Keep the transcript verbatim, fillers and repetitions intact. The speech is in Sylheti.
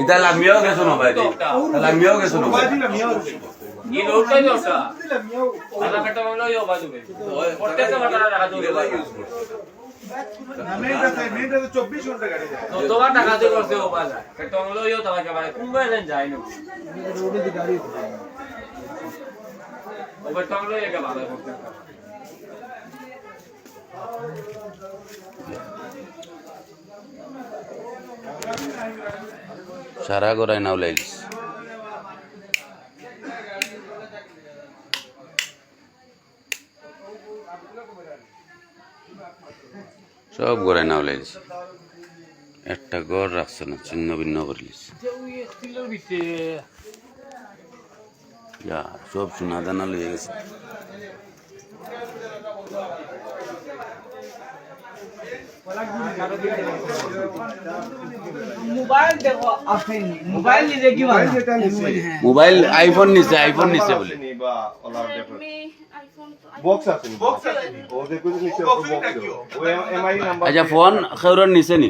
ইতা লামিয়াও গেছো না ভাই? লামিয়াও গেছো না ভাই? ই লোকটাই লোকটা। আধা ঘন্টা হলো ইয়ে বাজু রে। প্রত্যেকটা ঘন্টা রাখা দূরে ভাই। না, মেইনটা তো, মেইনটা তো চব্বিশ ঘন্টা গাড়ি যায়। তো তোমার টাকা দিয়ে করছে ও বাজার। পেট্রোল হলো ইয়ে তো ভাই, কোন গাড়ি যায় না? ও পেট্রোল হলো ইয়ে ভালো করতে। সারা গড়াই নাও লাইলিস। সব গড়াই নাও লাইলিস। একটা ঘর রাখছে না, ছিন্ন ভিন্ন করিলিস। ইয়া, সব সোনা দানা লইয়া গেছে। মোবাইল দেখো, আপনি মোবাইল নিজে কি বানা? মোবাইল আইফোন নিছে, আইফোন নিছে বলে। বক্স আছে নি? বক্স আছে নি? ও দেখো যে নিচে বক্স আছে। ও এম-, এমআই নাম্বার আচ্ছা, ফোন খেউরর নিছে নি?